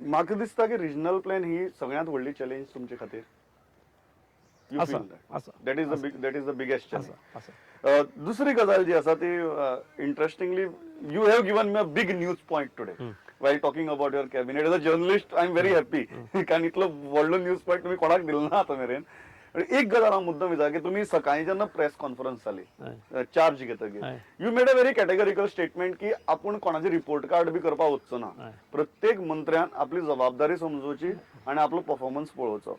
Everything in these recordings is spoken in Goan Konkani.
म्हाका दिसता की रिजनल प्लॅन ही सगळ्यांत व्हडली चॅलेंज तुमचे खातीर. You आसा, feel that? आसा. That is the biggest challenge. आसा आसा. दुसरी गजाल जी आसा ती, interestingly, you have given me a big news point today while talking about your cabinet. As a journalist, I am very happy, कारण इतलो व्हडलो न्यूज पॉयंट तुमी कोणाक दिलो ना आतां मेरेन. आनी एक गजाल हांव मुद्दम विचार की तुमी सकाळीं जेन्ना प्रेस कॉन्फरन्स जाली चार्ज घेतकीर, you made a very categorical statement की आपूण कोणाचे रिपोर्ट कार्ड बी करपाक वचचो ना. प्रत्येक मंत्र्यान आपली जबाबदारी समजोवची आणि आपलो परफॉर्मन्स पळोवचो.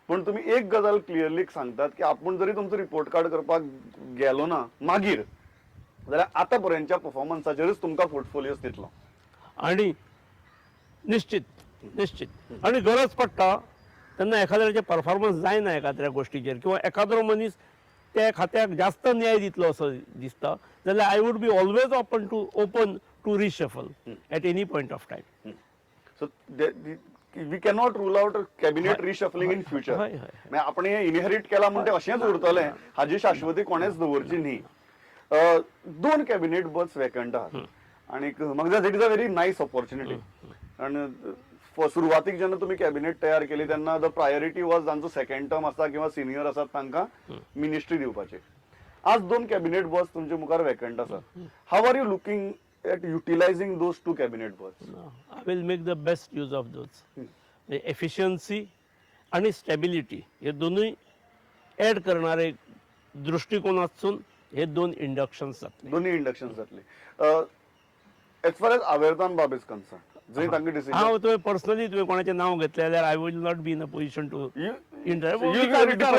पूण तुमी एक गजाल क्लियरली सांगतात की आपूण जरी तुमचो रिपोर्ट कार्ड करपाक गेलो ना मागीर जाल्यार आतां पर्यंतच्या परफॉर्मन्साचेरूच तुमकां पोर्टफोलियोज दितलो. आणि निश्चित निश्चित, आणि गरज पडटा तेन्ना एखाद्याचे परफॉर्मन्स जायना एखाद्या गोष्टीचेर किंवा एखाद्रो मनीस त्या खात्याक जास्त न्याय दितलो असो दिसता जाल्यार I would be always open to reshuffle at any point of time. So we cannot rule out cabinet reshuffling in future. हय, हय. म्हणजे आपण हे इनहेरिट केला म्हण ते अशेंच उरतलें हाजी शाश्वती कोणेच दवरची न्ही. दोन कॅबिनेट बर्थ वेकंट आहात आणि म्हाका that is a very nice opportunity. आणि सुरवातीक जेन्ना तुमी कॅबिनेट तयार केली तेन्ना the priority was जांचो सेकंड टर्म आसा किंवा सिनियर आसात तांकां मिनिस्ट्री दिवपाची. आज दोन कॅबिनेट बर्थ तुमच्या मुखार वेकंट आसा. How are you looking at utilizing those two cabinet berths? I will make the best use of those. Efficiency आणि स्टॅबिलिटी हे दोनूय ॲड करणारे दृष्टिकोनातसून हे दोन इंडक्शन्स जातले. दोन्ही इंडक्शन जातले. एज फार एज आवेर्तान बाब is concern, जंय तांकां डिसिजन हांव तुवें पर्सनली तुवें कोणाचें नांव घेतलें जाल्यार I will not be in a position to विचार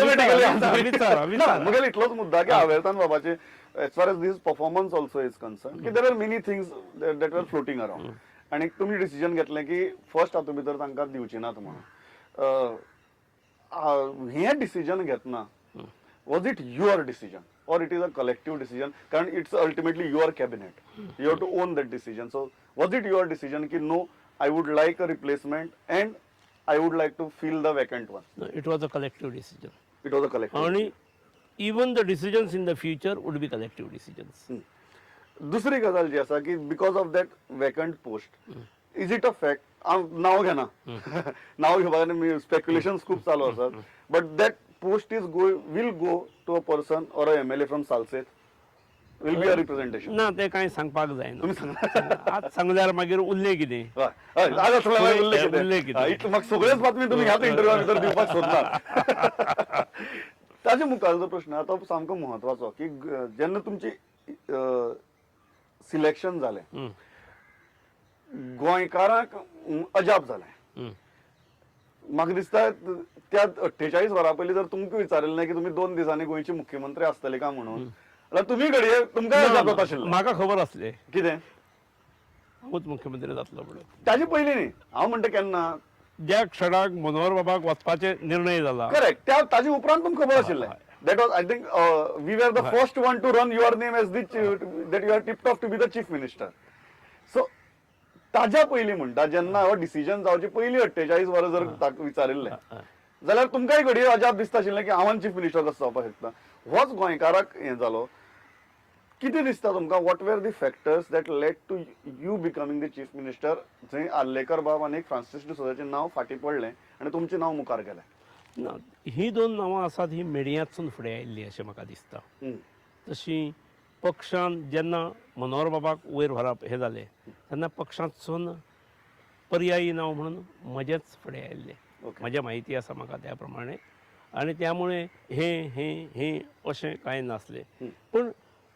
विचार. मुगेलो इतलोच मुद्दा की Avertano बाबाचे, as far as this performance also is concern, की there are many things that are floating around आणि तुमी डिसिजन घेतलें की फर्स्ट हातूंत भितर तांकां दिवची नात म्हणून. हें डिसिजन घेतना, was it your decision or it is a collective decision? कारण it's ultimately your cabinet, you have to own that decision. So was it your decision की no, I would like a replacement and I would like to fill the vacant one? It was a collective decision. It was a collective. आणि even the decisions in the future would be collective decisions. दुसरी गजाल जी आसा की because of that vacant post, is it a fact, हांव नांव घेना, नांव घेवपाक स्पेक्युलेशन खूब चालू आसात, but that post is go will go to a person or a MLA from Salcete, will be a representation? ना, ते कांय सांगपाक जायना. तुमी सांगा. आज सांगल्यार मागीर उरलें कितें? हय, हय, आज असल्या मागीर उल्लेख कितें? उल्लेख कितें? हा, इतलें म्हाका सगळेच बातमी तुमी ह्याच इंटरव्यूआ भितर दिवपाक सोदणार. ताजे मुखारचो प्रश्न तो सामको म्हत्वाचो की जेन्ना तुमची सिलेक्शन जालें, गोंयकारांक अजाप जालें. म्हाका दिसता त्या 48 वरां पयलीं जर तुमकां विचारिल्लें की तुमी 2 दिसांनी गोंयचे मुख्यमंत्री आसतले काय म्हणून, जाल्यार तुमी घडये तुमकां अजाप जाता आशिल्लें. म्हाका खबर आसलें. कितें? हांवूच मुख्यमंत्री जातलो म्हणून. ताजे पयलीं न्ही, हांव म्हणटा केन्ना ज्या क्षणाक मनोहर बाबाक वचपाचे निर्णय जाला. करेक्ट, त्या ताजे उपरांत तुमकां खबर आशिल्लें. That was, I think, we were the first one to run your name as the that you are tipped off to be the chief minister. So ताज्या पयलीं म्हणटा, जेन्ना हो डिसिजन जावचे पयलीं 48 वरां जर विचारिल्लें जाल्यार तुमकांय घडये अजाप दिसता आशिल्लें की हांवें चीफ मिनिस्टर कसो जावपाक शकता. होच गोंयकाराक हें जालो. कितें दिसता तुमकां, what were the factors that led to you becoming the chief minister, जंय आर्लेकर बाब आनी फ्रांसीस डिसोजाचें नांव फाटीं पडलें आनी तुमचें नांव मुखार गेलें? ना, ही दोन नांवां आसात ही मिडियांतसून फुडें आयिल्ली अशें म्हाका दिसता. तशी पक्षान जेन्ना मनोहर बाबाक वयर व्हरप हें जालें तेन्ना पक्षांतसून पर्यायी नांव म्हणून म्हजेंच फुडें आयिल्लें. म्हज्या म्हायती आसा म्हाका त्या प्रमाणे आनी त्यामुळे हें हें हें अशें कांय नासलें, पूण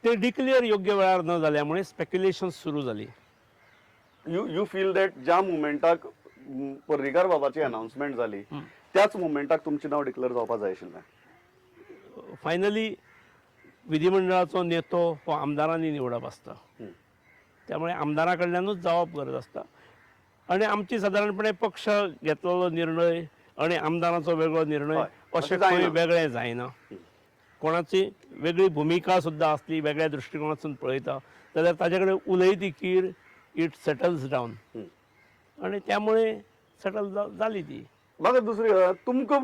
ते डिक्लेअर योग्य वेळार न जाल्यामुळे स्पेक्युलेशन सुरू जाली. You feel that ज्या मुमेंटाक पर्रीकार बाबाची अनाउन्समेंट जाली त्याच मुमेंटाक तुमचें नांव डिक्लेअर जावपाक जाय आशिल्लें? फायनली विधिमंडळाचो नेतो हो आमदारांनी निवडप आसता, त्यामुळे आमदारा कडल्यानूच जावप गरज आसता आनी आमची सादारणपणे पक्ष घेतलेलो निर्णय आनी आमदारांचो वेगळो निर्णय अशें अशें जायना. खंय वेगळें जायना. कोणाची वेगळी भुमिका सुद्दां आसली, वेगळ्या दृश्टिकोनातसून पळयता जाल्यार ताजे कडेन उलयतकीर it settles down आनी त्यामुळे सेटल जाली ती. म्हाका दुसरी गजाल, तुमकां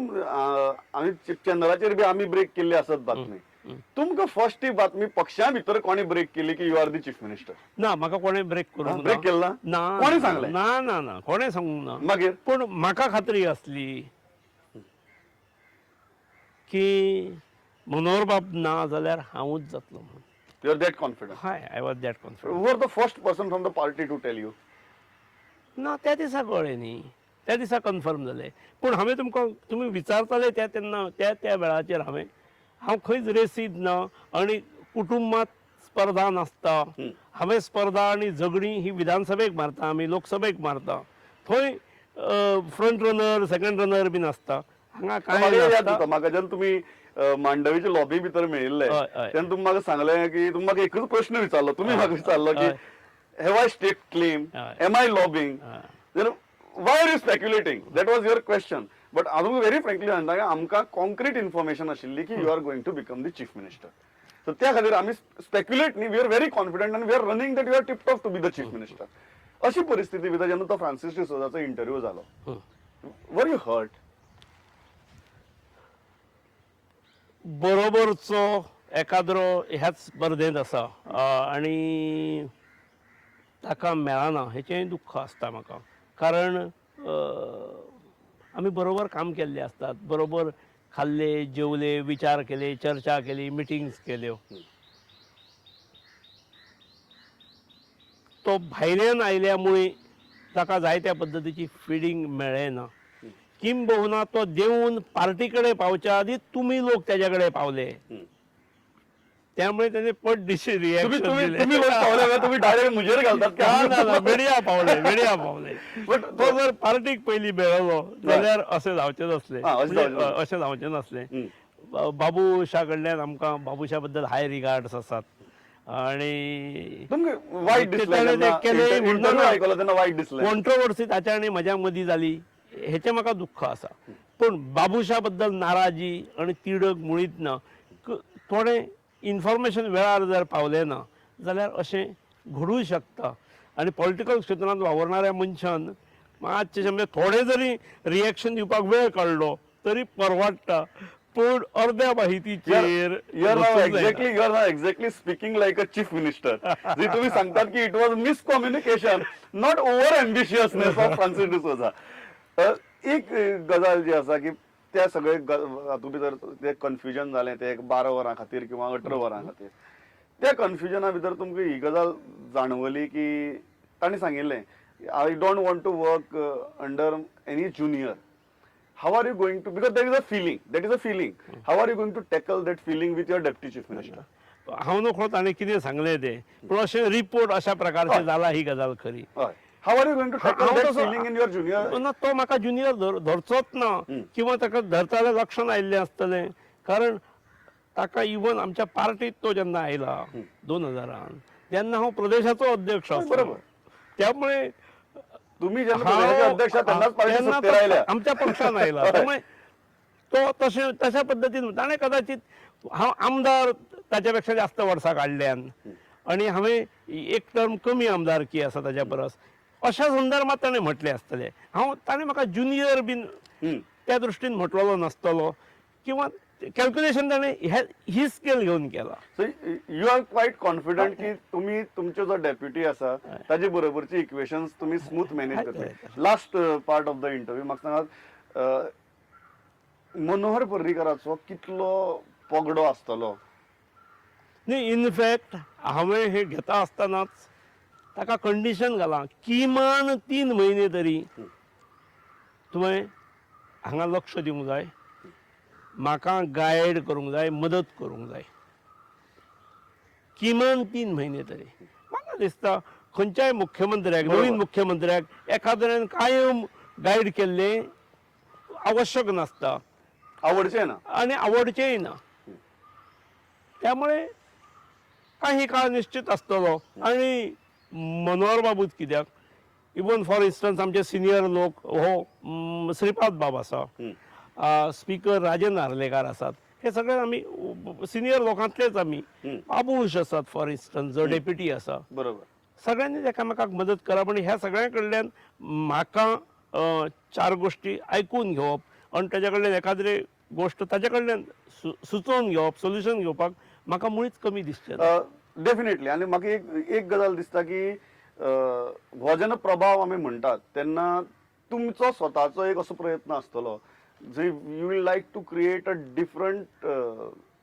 आमी चॅनलाचेर बी आमी ब्रेक केल्ली आसत बातमी. तुमकां फर्स्ट ही बातमी पक्षा भितर कोणी ब्रेक केली की you are the chief minister? ना, म्हाका कोणें ब्रेक करूंक ब्रेक केला ना. कोणी सांगलें? ना ना ना, कोणें सांगूंक ना. मागीर? पूण म्हाका खात्री आसली की मनोहर बाब ना जाल्यार हांवूच जातलो म्हणून. You are that confident? हय, I was that confident. Who are the first person from the party to tell you? ना, त्या दिसा कळ्ळें न्ही, त्या दिसा कन्फर्म जालें. पूण हांवें तुमकां, तुमी विचारताले त्या तेन्ना त्या त्या वेळाचेर हांव खंयच रेसीद ना आनी कुटुंबांत स्पर्धा नासता. हांवें स्पर्धा आनी झगडीं ही विधानसभेक मारता, आमी लोकसभेक मारता. थंय फ्रंट रनर, सेकंड रनर बीन आसता. हांगा कांय म्हाका याद नासता. जाता, म्हाका जेन्ना तुमी मांडवीच्या लॉबी भितर मेळिल्ले हय, हय. तेन्ना तुमी म्हाका सांगलें की तुमी म्हाका एकूच प्रश्न विचारलो, तुमी म्हाका विचारलो की have I stake claim, am I lobbying, why are you speculating? That was your question. But हांव तुमकां व्हेरी फ्रँकली सांगता की आमकां कॉन्क्रीट इन्फॉर्मेशन आशिल्ली की you are going to become the chief minister. So त्या खातीर आमी स्पेक्युलेट न्ही, we are very confident आनी we are running that you are tip top to be the chief minister. अशी परिस्थिती भितर जेन्ना तो फ्रांसीस डिसोजाचो इंटरव्यू जालो, वर you hurt? बरोबरचो एकाद्रो ह्याच स्पर्धेंत आसा आनी ताका मेळना हेचेंय दुख्ख आसता म्हाका. कारण आमी बरोबर काम केल्ले आसतात, बरोबर खाल्ले, जेवले, विचार केले, चर्चा केली, मिटिंग्स केल्यो. तो भायल्यान आयल्या मुळे ताका जाय त्या पद्दतीची फिडींग मेळ्ळें ना. किंबहुना तो देंवून पार्टी कडेन पावच्या आदी तुमी लोक तेज्या कडेन पावले, त्यामुळे त्याने पट दिशी तुम्ही रिएक्शन तुम्ही दिलें. तुम्ही लोक पावले काय तुम्ही डायरेक्ट मुजेर घालतात ना ना ना, का? मिडिया पावले, मिडिया पावले. बट तो जर पार्टीक पयलीं मेळलो जाल्यार अशें जावचें नासलें. अशें म्हणजे, जावचें नासलें. अशें जावचें नासलें. बाबूशा कडल्यान आमकां, बाबूशा बद्दल हाय रिगार्ड्स आसात आणि तुमकां वायट दिसलें ताणें ते जेन्ना केलें इंटरव्यू म्हणटना आयकलो तेन्ना वायट दिसलें? कॉन्ट्रोवर्सी ताच्या आनी म्हज्या मदीं जाली हेचें म्हाका दुख्ख आसा. पूण बाबूशा बद्दल नाराजी आनी तिडक मुळीच ना. थोडें इन्फॉर्मेशन वेळार जर पावलें ना जाल्यार अशें घडूं शकता. आनी पॉलिटिकल क्षेत्रांत वावरणाऱ्या मनशान मातशें म्हणजे थोडें जरी रिएक्शन दिवपाक वेळ काडलो तरी परवडटा, पूण अर्द्या माहितीचेर You are now वचूंक जायना. Exactly, you are now exactly speaking like a chief minister. जे तुम्ही सांगतात की it was miscommunication, not over ambitiousness of Francis D'Souza. एक गजाल जी आसा की त्या सगळे हातूंत भितर ते कन्फ्युजन जालें ते एक 12 वरां खातीर किंवा 18 वरां खातीर, त्या कन्फ्युजना भितर तुमकां ही गजाल जाणवली की तांणी सांगिल्लें I don't want to work under any junior. How are you going to, because there is a feeling, that is a feeling, how are you going to tackle that feeling with your deputy chief minister? हांव नकळो ताणें कितें सांगलें तें, पूण अशें रिपोर्ट अशा प्रकारचें जाला ही गजाल खरी. How are you going to tackle हांव that तसो- feeling in your junior? ना, तो म्हाका ज्युनियर धरचोच ना किंवा ताका धरता जाल्यार लक्षांत आयिल्लें आसतलें. कारण ताका इवन आमच्या पार्टीत तो जेन्ना आयला 2000 तेन्ना हांव प्रदेशाचो अध्यक्ष आसलो. त्यामुळे तुम्ही जेन्ना प्रदेशाचे अध्यक्ष आहात, तेन्नाच पार्टी तेन्ना सत्तेर तो आयल्या. आमच्या पक्षान आयला, त्यामुळे तो तशें तशा पद्दतीन ताणें कदाचित हांव आमदार ताच्या पेक्षा जास्त वर्सां काडल्यान आनी हांवें एक टर्म कमी आमदारकी आसा ताच्या परस, अशा संदर्भात ताणें म्हटलें आसतलें. हांव ताणें म्हाका ज्युनियर बीन त्या दृश्टीन म्हटलेलो नासतलो किंवा कॅल्क्युलेशन ताणें ही स्केल घेवन केला. So you are quite confident की तुम्ही तुमचे जो डेप्युटी आसा ताजे बरोबरची इक्वेशन्स तुम्ही स्मूथ मॅनेज करतले. Last part of the interview, म्हाका सांगात, मनोहर पर्रीकराचो कितलो पगडो आसतलो? न्ही, इनफॅक्ट हांवें हे घेता आसतनाच ताका कंडिशन घालां, किमान 3 म्हयने तरी तुवें हांगा लक्ष दिवंक जाय, म्हाका गायड करूंक जाय, मदत करूंक जाय, किमान 3 म्हयने तरी. म्हाका दिसता खंयच्याय मुख्यमंत्र्याक, नवीन मुख्यमंत्र्याक एखाद्र्यान कायम गायड केल्लें आवश्यक नासता. आवडचें ना. आनी आवडचेंय ना. त्यामुळे काही काळ निश्चित आसतलो. आनी मनोहर बाबूच कित्याक, इवन फॉर इन्स्टन्स आमचे सिनियर लोक हो श्रीपाद बाब आसा, स्पीकर राजन आर्लेकार आसात, हे सगळे आमी सिनियर लोकांतलेच आमी. बाबूश आसात फॉर इन्स्टन्स जो डेप्युटी आसा. सगळ्यांनी एकामेकाक मदत करप आनी ह्या सगळ्यां कडल्यान म्हाका 4 गोश्टी आयकून घेवप आनी ताच्या कडल्यान एखाद्रे गोश्ट ताच्या कडल्यान सुचोवन घेवप, सोल्युशन घेवपाक म्हाका मुळीच कमी दिसचें ना. डेफिनेटली. आनी म्हाका एक एक गजाल दिसता की हो जेन्ना प्रभाव आमी म्हणटात तेन्ना तुमचो स्वताचो एक असो प्रयत्न आसतलो जंय you will like to create a different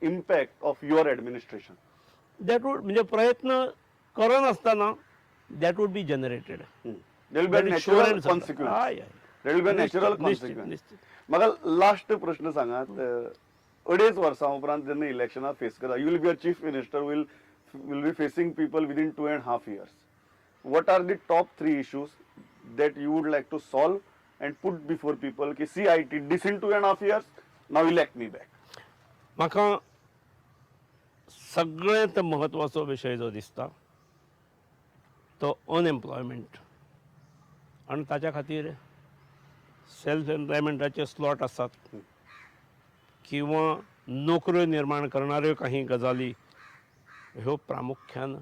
impact of your administration. That would, म्हणजे प्रयत्न करनासतना that would be generated. There will be natural consequence. हय हय There will be natural निश्चित, कॉन्सिक्वन्स. निश्चित. म्हाका लास्ट प्रश्न सांगात, अडेच वर्सां उपरांत जेन्ना इलेक्शनां फेस करता, you will be a chief minister, will be facing people within 2.5 years. What are the top three issues that you would like to solve and put before people की, "See, I did this in 2.5 years, now elect me back"? म्हाका सगळ्यांत म्हत्वाचो विशय जो दिसता तो अनएम्प्लॉयमेंट आनी ताच्या खातीर सेल्फ एम्प्लॉयमेंटाचे स्लॉट आसात किंवा नोकऱ्यो निर्माण करणाऱ्यो काही गजाली ह्यो प्रामुख्यान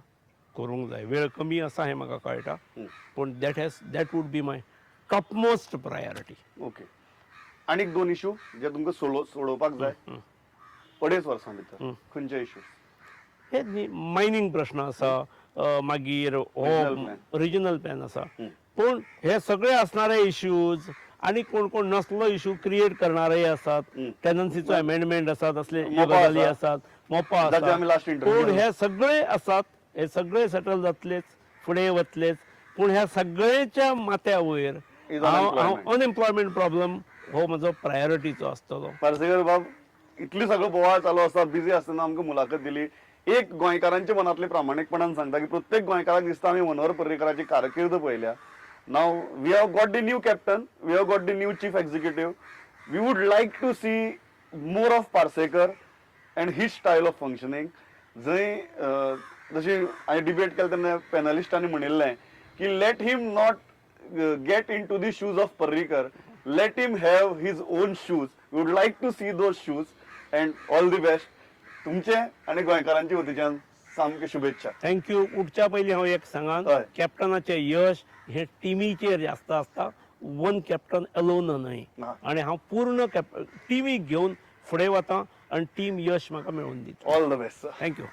करूंक जाय. वेळ कमी आसा हें म्हाका कळटा, पूण that would be my topmost priority. Okay, आनीक दोन इशू जे तुमकां सोडोवपाक जाय अडेच वर्सां भितर, खंयचे इशू? हे न्ही, मायनींग प्रश्न आसा, मागीर हो Regional plan. Regional plan आसा. पूण हे सगळे असणारे इश्यूज आनी कोण कोण नसलो इशू क्रिएट करणारे आसात. टेनन्सीचो अमेंडमेंट आसात, असले ह्यो मोपा गजाली आसा. आसात, मोपा जाचे आसा. आमी last interview पूण केलो. हे सगळे आसात, हे सगळे सेटल जातलेच, फुडें वतलेच, पूण ह्या सगळ्याच्या माथ्या वयर Is हांव unemployment. Unemployment problem हो म्हजो प्रायोरिटीचो आसतलो. पार्सेकर बाब, इतली सगळो बोवाळ चालू आसा, बिझी आसतना आमकां मुलाखत दिली. एक गोंयकारांच्या मनातले प्रामाणीकपणान सांगता की प्रत्येक गोंयकाराक दिसता आमी मनोहर पर्रीकराची कारकीर्द पळयल्या. Now we have got the new captain, we have got the new chief executive. We would like to see more of Parsekar and his style of functioning. जंय जशी हांवें डिबेट केली तेन्ना पॅनलिस्टांनी म्हणिल्लें की let him not get into the shoes of Parrikar. Let him have his own shoes. We would like to see those shoes, and all the best. तुमचे आणि गोंयकारांचे वतीच्यान सामके शुभेच्छा. Thank you. उठच्या पयलीं हांव एक सांगान, कॅप्टनाचें यश हें टिमीचेर जास्त आसता, वन कॅप्टन अलोन न्हय. आनी हांव पूर्ण टिमीक घेवन फुडें वता आनी टीम यश म्हाका मेळोवन दिता. All the best. Thank you.